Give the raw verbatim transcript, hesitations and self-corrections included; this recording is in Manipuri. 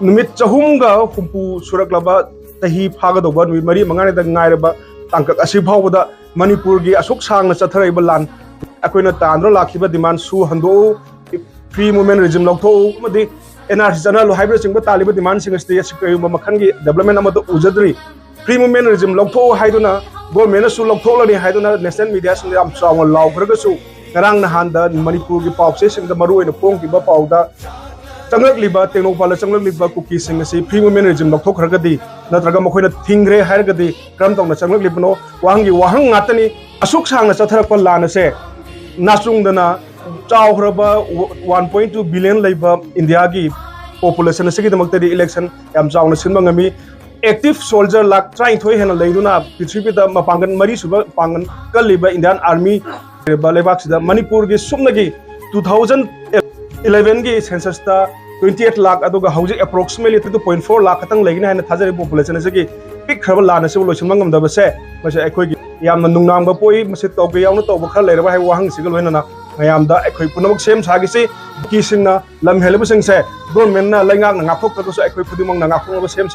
ꯅꯨꯃꯤꯠ ꯆꯍꯨꯝꯒ ꯍꯨꯝꯐꯨ ꯁꯨꯔꯛꯂꯕ, ꯆꯍꯤ ꯐꯥꯒꯗꯧꯕ ꯅꯨꯃꯤꯠ ꯃꯔꯤ ꯃꯉꯥꯅꯤꯗ ꯉꯥꯏꯔꯕ ꯇꯥꯡꯀꯛ ꯑꯁꯤ ꯐꯥꯎꯕꯗ ꯃꯅꯤꯄꯨꯔꯒꯤ ꯑꯁꯨꯛ ꯁꯥꯡꯅ ꯆꯠꯊꯔꯛꯏꯕ ꯂꯥꯟ, ꯑꯩꯈꯣꯏꯅ ꯇꯥꯟꯗꯨꯅ ꯂꯥꯛꯈꯤꯕ ꯗꯤꯃꯥꯟꯁꯨ ꯍꯟꯗꯣꯛꯎ, ꯐ꯭ꯔꯤ ꯃꯨꯚꯃꯦꯟ ꯔꯤꯖꯤꯝ ꯂꯧꯊꯣꯛꯎ ꯑꯃꯗꯤ ꯑꯦꯟ ꯑꯥꯔ ꯁꯤ ꯆꯠꯅꯍꯜꯂꯨ ꯍꯥꯏꯕꯅꯆꯤꯡꯕ ꯇꯥꯜꯂꯤꯕ ꯗꯤꯃꯥꯟꯁꯤꯡ ꯑꯁꯤꯗꯤ ꯑꯁꯤ ꯀꯔꯤꯒꯨꯝꯕ ꯃꯈꯜꯒꯤ ꯗꯦꯕꯂꯞꯃꯦꯟ ꯑꯃꯠꯇ ꯎꯖꯗ꯭ꯔꯤ꯫ ꯐ꯭ꯔꯤ ꯃꯨꯚꯃꯦꯟ ꯔꯤꯖꯤꯝ ꯂꯧꯊꯣꯛꯎ ꯍꯥꯏꯗꯨꯅ ꯒꯣꯔꯃꯦꯟꯅꯁꯨ ꯂꯧꯊꯣꯛꯂꯅꯤ ꯍꯥꯏꯗꯨꯅ ꯅꯦꯁꯅꯦꯜ ꯃꯤꯗꯤꯌꯥꯁꯤꯡꯗ ꯌꯥꯝ ꯆꯥꯎꯅ ꯂꯥꯎꯈ꯭ꯔꯒꯁꯨ, ꯉꯔꯥꯡ ꯅꯍꯥꯟꯗ ꯃꯅꯤꯄꯨꯔꯒꯤ ꯄꯥꯎ ꯆꯦꯁꯤꯡꯗ ꯃꯔꯨꯑꯣꯏꯅ ꯐꯣꯡꯈꯤꯕ ꯄꯥꯎꯗ ꯆꯪꯂꯛꯂꯤꯕ, ꯇꯦꯡꯅꯧꯄꯜꯗ ꯆꯪꯂꯛꯂꯤꯕ ꯀꯨꯀꯤꯁꯤꯡ ꯑꯁꯤ ꯐ꯭ꯔꯤ ꯃꯨꯚꯃꯦꯟ ꯔꯤꯖꯤꯝ ꯂꯧꯊꯣꯛꯈ꯭ꯔꯒꯗꯤ ꯅꯠꯇ꯭ꯔꯒ ꯃꯈꯣꯏꯅ ꯊꯤꯡꯈ꯭ꯔꯦ ꯍꯥꯏꯔꯒꯗꯤ ꯀꯔꯝ ꯇꯧꯅ ꯆꯪꯂꯛꯂꯤꯕꯅꯣ? ꯋꯥꯍꯪꯒꯤ ꯋꯥꯍꯪ ꯉꯥꯛꯇꯅꯤ꯫ ꯑꯁꯨꯛ ꯁꯥꯡꯅ ꯆꯠꯊꯔꯛꯄ ꯂꯥꯟ ꯑꯁꯦ ꯅꯥꯆꯨꯡꯗꯅ ꯆꯥꯎꯈ꯭ꯔꯕ ꯋꯥꯟ ꯄꯣꯏꯟ ꯇꯨ ꯕꯤꯂꯤꯌꯟ ꯂꯩꯕ ꯏꯟꯗꯤꯌꯥꯒꯤ ꯄꯣꯄꯨꯂꯦꯁꯟ ꯑꯁꯤꯒꯤꯗꯃꯛꯇꯗꯤ ꯏꯂꯦꯛꯁꯟ ꯌꯥꯝ ꯆꯥꯎꯅ ꯁꯤꯟꯕ ꯉꯝꯃꯤ꯫ ꯑꯦꯛꯇꯤꯚ ꯁꯣꯜꯖꯔ ꯂꯥꯈ ꯇꯔꯥꯅꯤꯊꯣꯏ ꯍꯦꯟꯅ ꯂꯩꯗꯨꯅ ꯄ꯭ꯔꯤꯊꯤꯕꯤꯗ ꯃꯄꯥꯡꯒꯜ, ꯃꯔꯤꯁꯨꯕ ꯄꯥꯡꯒꯜ ꯀꯜꯂꯤꯕ ꯏꯟꯗꯤꯌꯥꯟ ꯑꯥꯔꯃꯤ ꯂꯩꯔꯤꯕ ꯂꯩꯕꯥꯛꯁꯤꯗ ꯃꯅꯤꯄꯨꯔꯒꯤ ꯁꯨꯞꯅꯒꯤ ꯇꯨ ꯊꯥꯎꯖꯟ ꯏꯂꯦꯚꯦꯟꯒꯤ ꯁꯦꯟꯁꯁꯇ ꯇ꯭ꯋꯦꯟꯇꯤ ꯑꯩꯠ ꯂꯥꯈ, ꯑꯗꯨꯒ ꯍꯧꯖꯤꯛ approximately two point four lakh ꯈꯛꯇꯪ ꯂꯩꯒꯅꯤ ꯍꯥꯏꯅ ꯊꯥꯖꯔꯤꯕ ꯄꯣꯄꯨꯂꯦꯁꯟ ꯑꯁꯤꯒꯤ ꯄꯤꯛꯈ꯭ꯔꯕ ꯂꯥꯟ ꯑꯁꯤꯕꯨ ꯂꯣꯏꯁꯤꯟꯕ ꯉꯝꯗꯕꯁꯦ, ꯃꯁꯤ ꯑꯩꯈꯣꯏꯒꯤ ꯌꯥꯝꯅ ꯅꯨꯡꯅꯥꯡꯕ ꯄꯣꯛꯏ꯫ ꯃꯁꯤ ꯇꯧꯒꯦ ꯌꯥꯎꯅ ꯇꯧꯕ ꯈꯔ ꯂꯩꯔꯕ ꯍꯥꯏꯕ ꯋꯥꯍꯪꯁꯤꯒ ꯂꯣꯏꯅꯅ ꯃꯌꯥꯝꯗ ꯑꯩꯈꯣꯏ ꯄꯨꯝꯅꯃꯛ ꯁꯦꯝ ꯁꯥꯈꯤꯁꯤ꯫ ꯀꯨꯀꯤꯁꯤꯡꯅ ꯂꯝ ꯍꯦꯜꯂꯤꯕꯁꯤꯡꯁꯦ ꯒꯣꯔꯃꯦꯟꯅ, ꯂꯩꯉꯥꯛꯅ ꯉꯥꯛꯊꯣꯛꯇ꯭ꯔꯒꯁꯨ ꯑꯩꯈꯣꯏ ꯈꯨꯗꯤꯡꯃꯛꯅ ꯉꯥꯛꯊꯣꯛꯅꯕ ꯁꯦꯝ